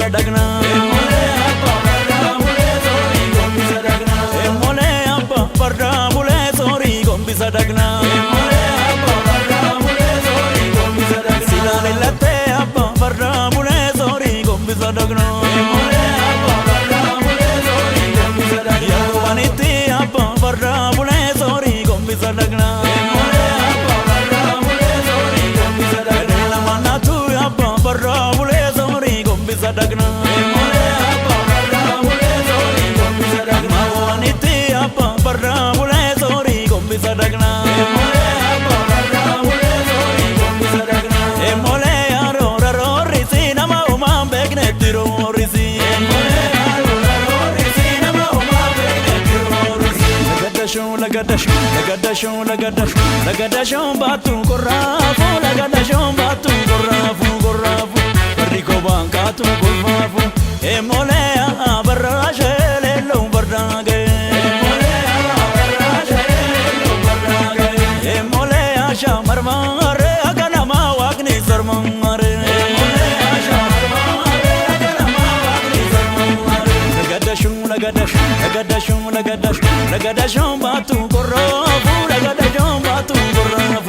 gombisa dhaqna. Emolee abbaa fardaa bulee soorii gombisa dhaqna. Emolee abbaa fardaa bulee soorii gombisa dhaqna. Emolee abbaa fardaa bulee soorii gombisa dhaqna. Silaan illattee abbaa fardaa bulee soorii gombisa dhaqna. Emolee abbaa fardaa bulee soorii gombisa dhaqna. Yaabanitti abbaa fardaa bulee soorii gombisa dhaqna. Emolee abbaa fardaa bulee soorii gombisa dhaqna. Nama naatu abbaa fardaa bulee soorii gombisa dhaqna. Emolee abbaa fardaa bulee soorii gombisa dhaqna. Maawwanitti abbaa fardaa bulee soorii gombisa dhaqna. Emolee abbaa fardaa bulee soorii gombisa dhaqna. Emolee aroora roorrisi nama homaan beeknetti roorrisi. Emolee aroora roorrisi nama homaan beeknetti roorrisi. Lagadashoo lagadashoo lagadashoo lagadashoo lagadashoo baatu korraafu lagadashoo baatu korraafu korraafu barri kobaan kaatu kolfaafu. Emolee barraashee leelloo bardaagee. Emolee barraashee leelloo bardaagee. Emolee ashaa marmaaree akka namaa waaqni sarmaaree. Emolee ashaa marmaaree akka namaa waaqni sarmaaree. Lagadashoo lagadashoo lagadashoo lagadashoo lagadashoo baatu korraafu lagadashoo baatu korraafu.